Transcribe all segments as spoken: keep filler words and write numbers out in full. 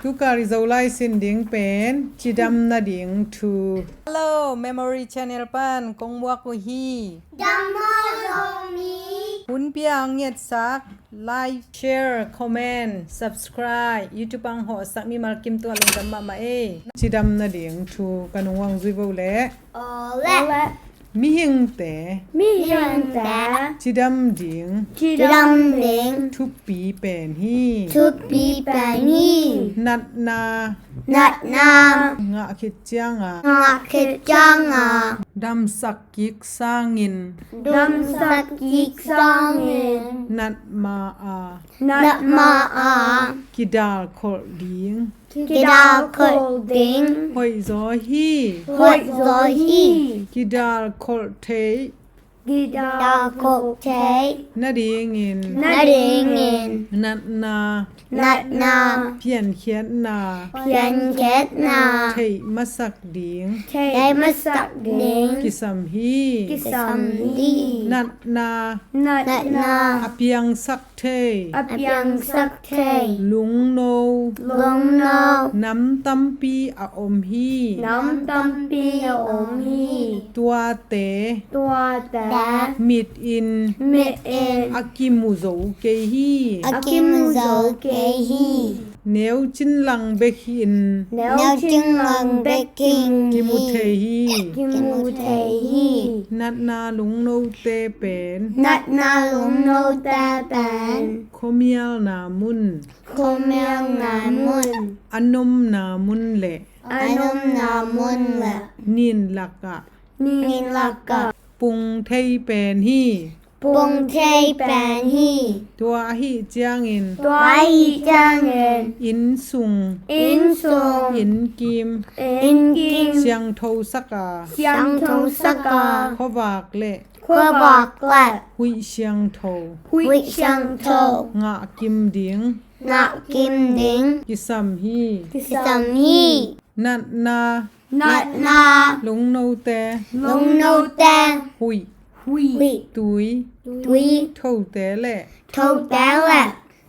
Tukal i Zolai sin ding pen cidam nading thu. Hello, Memory Channel pan kong muak uh hi. Dam maw Zomi? Hun pia ang ngetsak, like, share, comment, subscribe, YouTube ang hawhsak mimal kim tua lungdam mahmah ei. Cidam nading thu ka nung wang zui vo le. Aw le. Mihingte. Mihingte. Cidam ding. Cidam ding. Thupi pen hi. Thupi pen hi. Natna. Natna. Ngah khit cianga. Ngah khit cianga. Damsak kik sangin. Damsak kik sangin. Nat ma a. Nat ma a. Kidal kholh ding. Kidal kholh ding. Hoih zaw hi. Hoih zaw hi. Kidal kholh thei. Kidal kholh thei. Nadingin. Nadingin. Natna. Natna. Piankhiatna. Piankhiatna. Theih masak ding. Theih masak ding. Kisam hi. Kisam hi. Natna. Natna. A piangsak thei. A piangsak thei. Lungno. Lungno. Nam tampi a om hi. Nam tampi a om hi. Tuate. Tuate. Mit in. Mit in. A kimu zo kei hi. A kimu zo kei hi. Neu cinlang bek hi in. Neu cinlang bek hi in. Kimu thei hi. Kimu thei hi. Natna lungnote pen. Natna lungnote pen. Khuamialna mun. Khuamialna mun. A nomna mun le. A nomna mun le. Nin lakah. Nin lakah. Pung thei pen hi. Pung thei pen hi. Tua ahi ciangin. Tua ahi ciangin. Inn sung. Inn sung. Inn kim. Inn kim. Siangtho saka. Siangtho saka. Khuavak le. Khuavak le. Huih siangtho. Huih siangtho. Ngah kim ding. Ngah kim ding. Kisam hi. Kisam hi. Natna. Natna. Lungnote. Lungnote. Huih. Huih. Tui. Tui. Thote le. Thote le.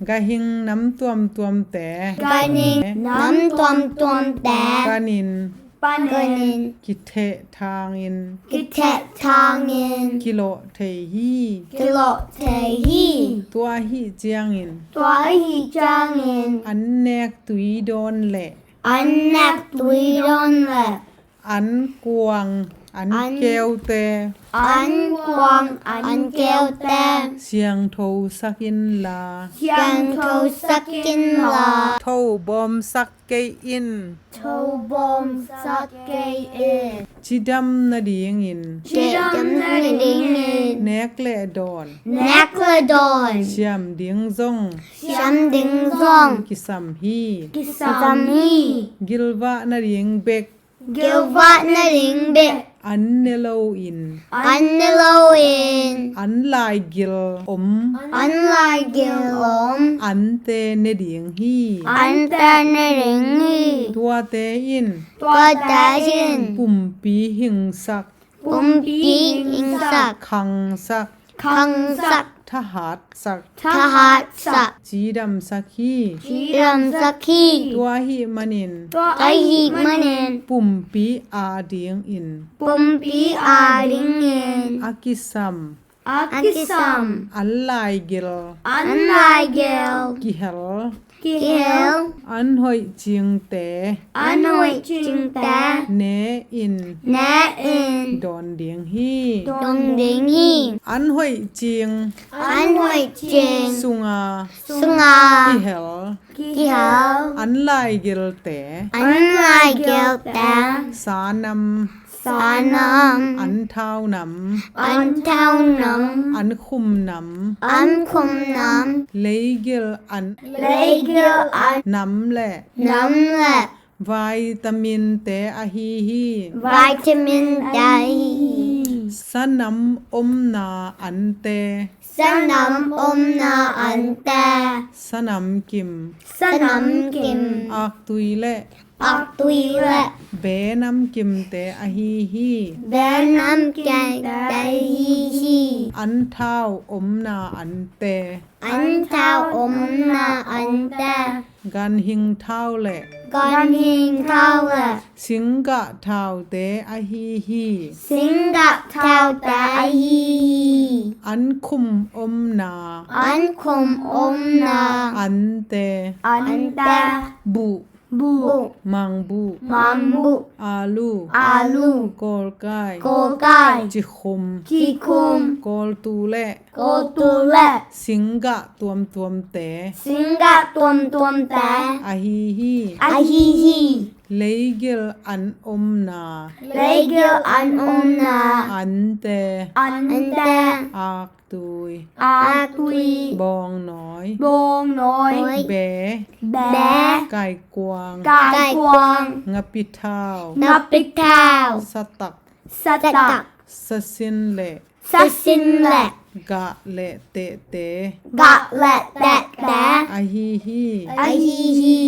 Gahing nam tuamtuamte. Gahing nam tuamtuamte. Panin. Panin. Kitheh thangin. Kitheh thangin. Kilawh thei hi. Kilawh thei hi. Tua ahi ciangin. Tua ahi ciangin. An nek tui dawn le. An nek tui dawn le. An kuang, an keute. An kuang, an keute. Siangtho sak inla. Siangtho sak inla. Tho bawm sak kei in. Tho bawm sak kei in. Cidam nadingin. Cidam nadingin. Nek le dawn. Nek le dawn. Siam ding zong. Siam ding zong. Kisam hi. Kisam hi. Gilvah nading bek. Gilvah nading bek. An ne loin. An ne loin. An laigil om. An laigil om. Ante ne ding hi. Ante ne ding hi. Tuate in. Tuate in. Pumpi hingsak. Pumpi hingsak. Khangsak. Khangsak. Thahatsak. Thahatsak. Cidamsak hi. Cidamsak hi. Tua ahih manin. Tua ahih manin. Pumpi a dingin. Pumpi a dingin. A kisam. A kisam. An laigil. An laigil. Kihel. Kihel. An hoih cingte. An hoih cingte. Ne in. Ne in. Dawn ding hi. Dawn ding hi. An hoih cing. An hoih cing. Sunga. Sunga. Kihel. Kihel. An laigilte. An laigilte. Sanam. Sanam. An thaunam. An thaunam. An khumnam. An khumnam. Leigil an. Leigil an. Nam le. Nam le. Vitaminte ahi hi. Vitaminte ahi hi. Sanam omna ante. Sanam omna ante. Sanam kim. Sanam kim. Aktui le. Aktui le. Be namkimte ahi hi. Be namkimte ahi hi. An thau omna ante. An thau omna ante. Ganhing thau le. Ganhing thau le. Singgah thaute ahi hi. Singgah thaute ahi hi. An khum omna. An khum omna. Ante. Ante. Buh. Buh. Mangbuh. Mangbuh. Alu. Alu. Kawlkai. Kawlkai. Cikhum. Cikhum. Kawltu le. Kawltu le. Singgah tuamtuamte. Singgah tuamtuamte. Ahi hi. Ahi hi. Leigil an omna. Leigil an omna. Ante. Ante. Aktui. Aktui. Bawngnawi. Bawngnawi. Be. Be. Kaikuang. Kaikuang. Ngapithau. Ngapithau. Satak. Satak. Sasin le. Sasin le. Gah le tehte. Gah le tehte. Ahi hi. Ahi hi.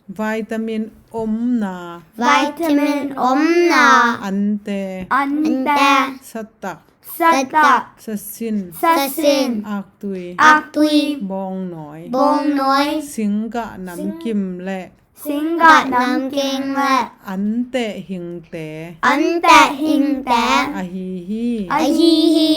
Vitamin omna. Vitamin omna. Ante. Ante. Satak. Satak. Sasin. Sasin. Aktui. Aktui. Bawngnawi. Bawngnawi. Singgah namkim le. Singgah namkim le. An tehhingte. An tehhingte. Ahi hi. Ahi hi.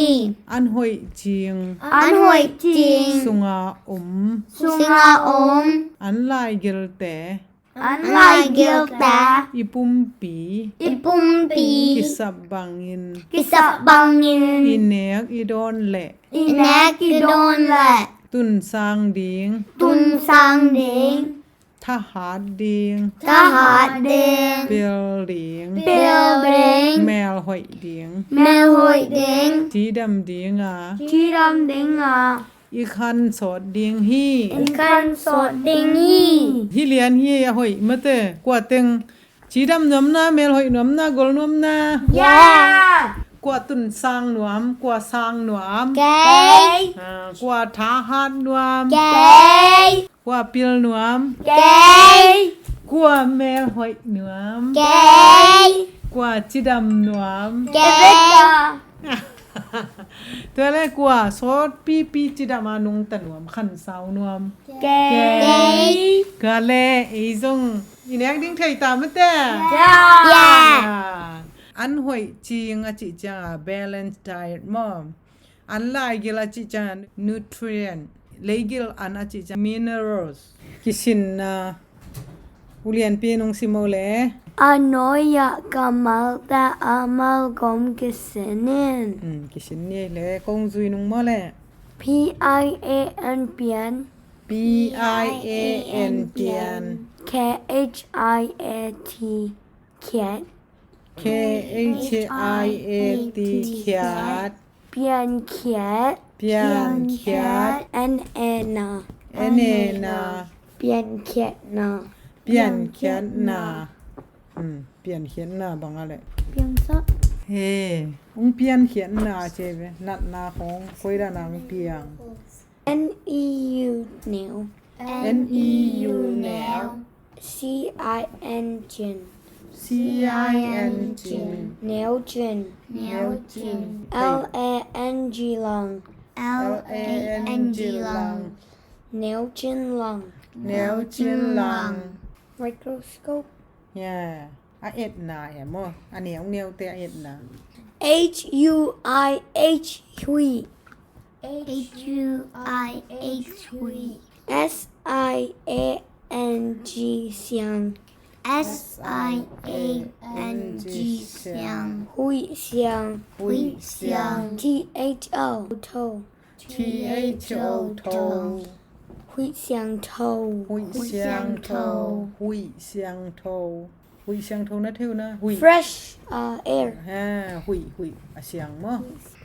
An hoih cing. An hoih cing. Sunga om. Sunga om. An laigilte. An laigilte. I pumpi. I pumpi. Kisap bangin. Kisap bangin. I nek i dawn le. I nek i dawn le. Tunsang ding. Tunsang ding. Thahat ding. Thahat ding. Pel ding. Pel ding. Mel hoih ding. Mel hoih ding. Cidam dinga. Cidam dinga. I khan sawt ding hi. I khan sawt ding hi. Hi lian hi a hoih mate. Kua teng cidam nuamna, mel hoih nuamna, gol nuamna. Ya. Kua tunsang nuam, kua sang nuam. Kei. Ah, kua thahat nuam. Kei. Kua pil nuam. Kei. Kua mel hoih nuam. Kei. Kua cidam nuam. Kei. Tua le kua sawt pipi cidam a nungta nuam, khansau nuam. Kei. Ka le ei zong i nek ding thei ta mate. Ya. Ya. An hoih cing a cih cianga balance diet maw. An laigil a cih cianga nutrient. Leigil an a cih cianga minerals. Kisinna. Ulianpi nung simo le. A nuai-ah kammalte a malgom kisin in. Hmm, kisin ni le kong zui nung maw le. P I A N pian. P I A N pian. K H I A T khiat. K H I A T khiat. Piankhiat. Piankhiat. N A na. N A na. Piankhiatna. Piankhiatna. Hmm, piankhiatna bang a le. Piangsak. He, ung piankhiatna ce ve. Natna khong koi dan a ung piang. N E U neu. N E U neu. C I N cin. C I N cin. Neu cin. Neu cin. L A N G lang. L A N G lang. Neu cin lang. Neu cin lang. Microscope. Yeah. A etna e maw? A neu neute a etna. H U I H, huih. H U I H, huih. S I A N G, siang. S I A N G, siang. Huih siang. Huih siang. T H O, tho. T H O, tho. Huih siangtho. Huih siangtho. Huih siangtho. Huih siangtho na thei uh na. Huih. Fresh, uh, air. Ha, huih, huih. A siang maw?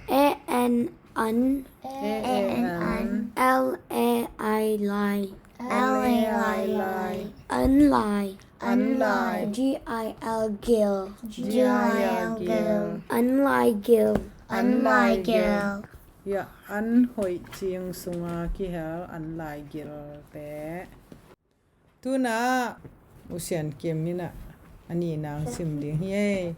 A N, an. A N, an. L A I, lai. L A I, lai. Anlai. Anlai. G I L, gil. G I L, gil. Anlaigil. Anlaigil. Ya, an hoih cing sunga kihel anlaigilte. Tuna U Sian Kim in a nihna sim ding hi ei.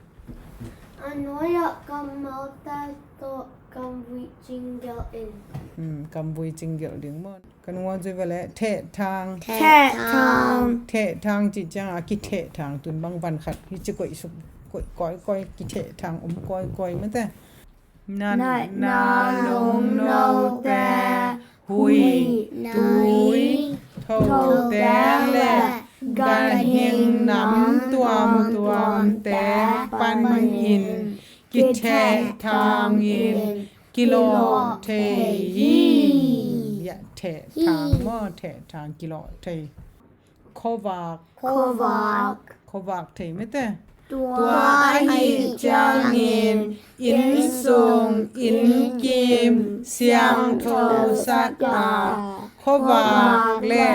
A nuai-ah kammalte tawh Kamvui cinggelh in. Hmm, kamvui cinggelh ding maw. Kan uang zui vale, thehthang. Thehthang. Thehthang cih ciang a kithehthang tun bang van khat hi ci koih suk, koih koi koi, kithehthang om koi koi mate. Natna lungnote, huih, tui, thote le ganhing nam tuamtuamte panin kithehthang in kilawh thei hi. Ya, thehthang maw, thehthang kilawh thei. Khuavak. Khuavak. Khuavak thei mate. Tua ahih ciangin innsung innkim siangtho sak a, khuavak le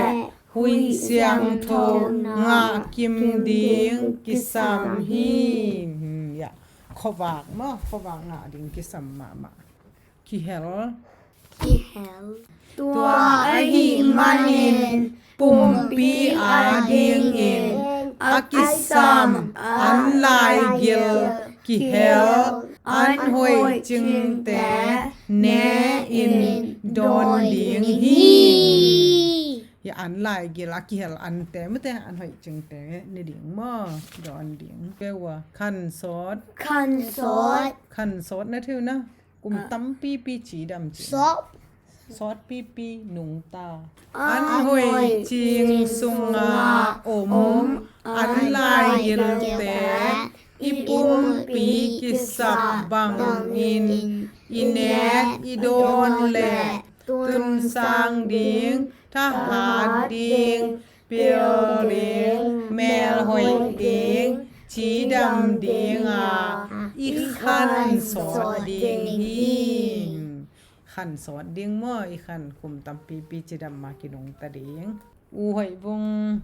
huih siangtho ngah kim ding kisam hi. Hmm, ya. Khuavak maw, khuavak ngah ding kisam mahmah. Kihel. Kihel. Tua ahih manin pumpi adingin a kisam an laigil kihel an hoih cingte ne in dawn ding hi. Ya, an laigil a kihel ante mate an hoih cingte ne ding maw, dawn ding. Khansawt. Khansawt. Khansawt na thei uh na. Kum tampipi cidam cin. Sawt. Sawtpipi nungta. An hoih cing sunga om an laigilte i pumpi kisap bangin i nek i dawn le tunsang ding, thahat ding, pil ding, melhoih ding, cidam dinga i khansawt ding hi. Khansawt ding maw, i khan kum tampipi cidam ma kinungta ding. U hoih vung,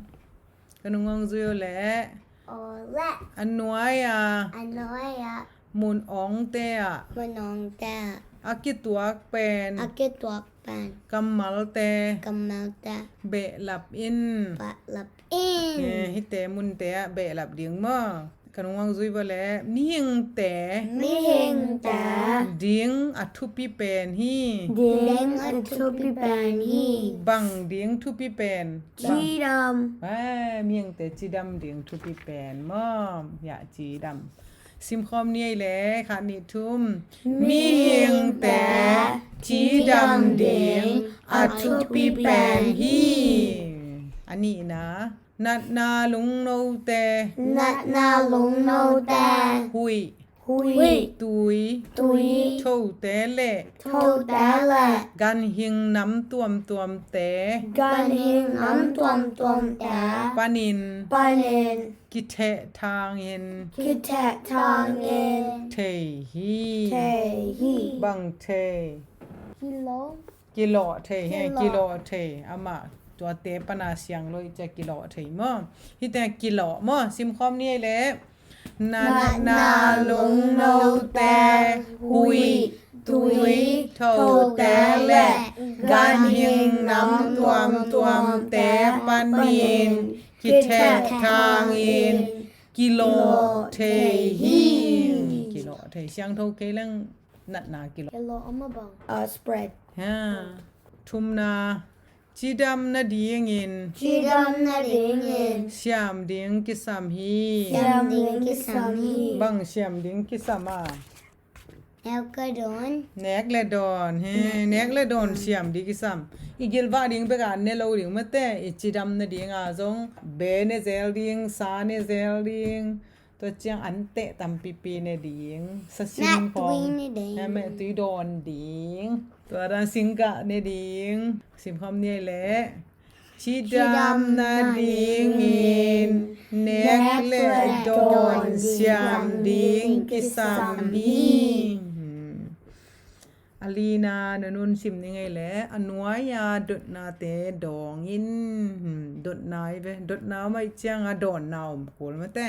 ka nungawng zui uh leh. Ole. A nuai a. A nuai a. Mun awngte ah. Mun awngte ah. A kituak pen. A kituak pen. Kammalte. Kammalte. Behlap in. Behlap in. Eh, hihte munte ah behlap ding maw. Ka nungawng zui vale. Mihingte. Mihingte. Ding a thupi pen hi. Ding a thupi pen hi. Bang ding thupi pen. Cidam. Ah, mihingte cidam ding thupi pen maw. Ya, cidam. Simkhawm ni ei le, khat nih thum. Mihingte cidam ding a thupi pen hi. A nihna, natna lungnote. Natna lungnote. Huih. Huih. Tui. Tui. Thote le. Thote le. Ganhing nam tuamtuamte. Ganhing nam tuamtuamte. Panin. Panin. Kithehthangin. Kithehthangin. Thei hi. Thei hi. Bang thei. Kilawh. Kilawh thei hi. Kilawh. Kilawh thei. Amah tuate pana siang lo i cia kilawh thei maw. Hihte kilawh maw. Simkhawm ni ei le. Natna lungnote, huih, tui, thote le ganhing nam tuamtuamte panin kithehthangin kilawh thei hi. Kilawh thei. Siangtho kei leng natna kilawh. Kilawh a mah bang. A spread. Ha. Thumna. Cidam nadingin. Cidam nadingin. Siam ding kisam hi. Siam ding kisam hi. Bang siam ding kisam a. Nek le dawn. Nek le dawn. He, nek le dawn siam ding kisam. I gilvah ding bek a ne lo ding mate. I cidam nading a zong be ne zel ding, sa ne zel ding. Tua ciang anteh tampipi ne ding. Sa sim khawng. Mehtui ne ding. He, mehtui dawn ding. Tua dan singgah ne ding. Simkhawm ni ei le. Cidam nadingin nek le dawn siam ding kisam hi. A lina nunun sim ni ngei le, a nuai-a dotnate dawng in, hmm, dotna i ve, dotna om ahih cianga dawnna om kul mate.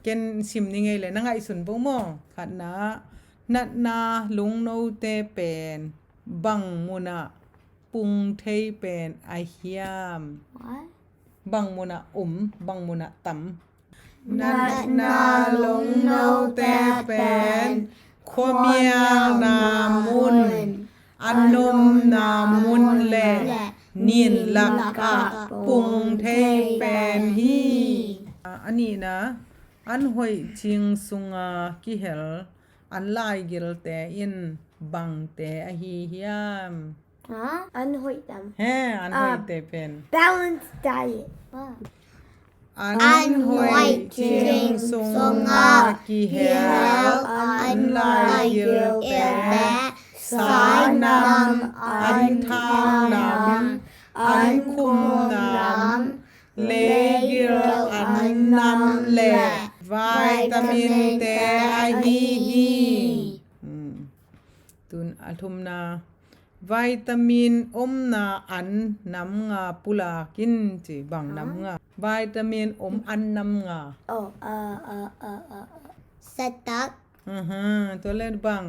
Ken sim ni ngei le, na ngaihsun vo maw? Khatna, natna lungnote pen bang munah pung thei pen a hiam? What? Bang munah om, bang munah tam. Natna lungnote pen Khuamialna mun, an omna mun le nin lakah pung thei pen hi. A nihna, an hoih cing sunga kihel an laigilte in bangte ahi hiam? Ha? An hoih tam? He, an hoihte pen. Balanced diet. An hoih cing sunga kihel an laigilte, sainam, an thaunam, an khumnam, leigil an nam le vitamin te ahi hi. Tun a thumna, vitamin omna an nam nga pulak in ci. Bang nam nga? Vitamin om an nam nga. Satak. Tua le bang?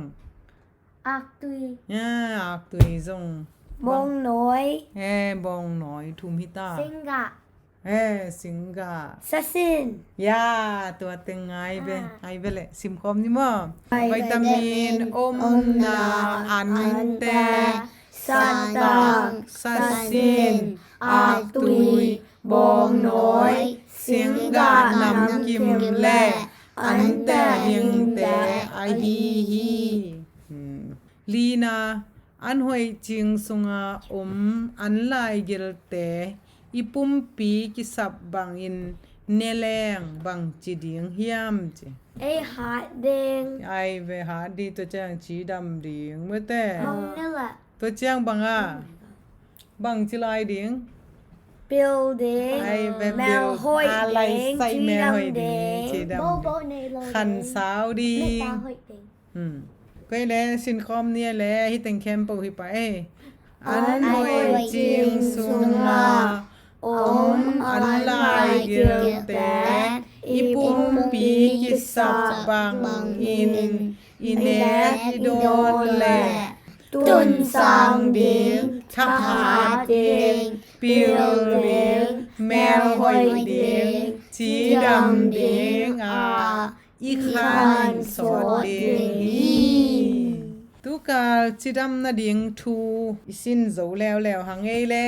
Aktui. Aktui zong. Bawngnawi. Bawngnawi thum hi ta. Singgah. He, singgah. Sasin. Ya, tua teng ngai ve. Ngai ve le, simkhawm ni maw? Vitamin omna ante, satak, sasin, aktui, bawngnawi, singgah, namkim le ante hingte ahi hi. Lina, an hoih cing sunga om an laigilte i pumpi kisap bangin ne leng bangci ding hiam ci? Ei hat ding. Ai ve, hat ding, tua ciang cidam ding mate. Tua ciang banga bangci lai ding? Pil ding. Ai ve, pil. Melhoih ding, cidam ding. Khansau ding. Koi le, sinkhawm ni le, hi teng khempeuh hi pah e. An hoih cing sunga om an laigilte i pumpi kisap bangin i nek i dawn le tunsang ding, thahat ding, pil ding, melhoih ding, cidam ding a i khan sawt ding hi. Tukal cidam nading thu i sin zo leuleu hang ei le.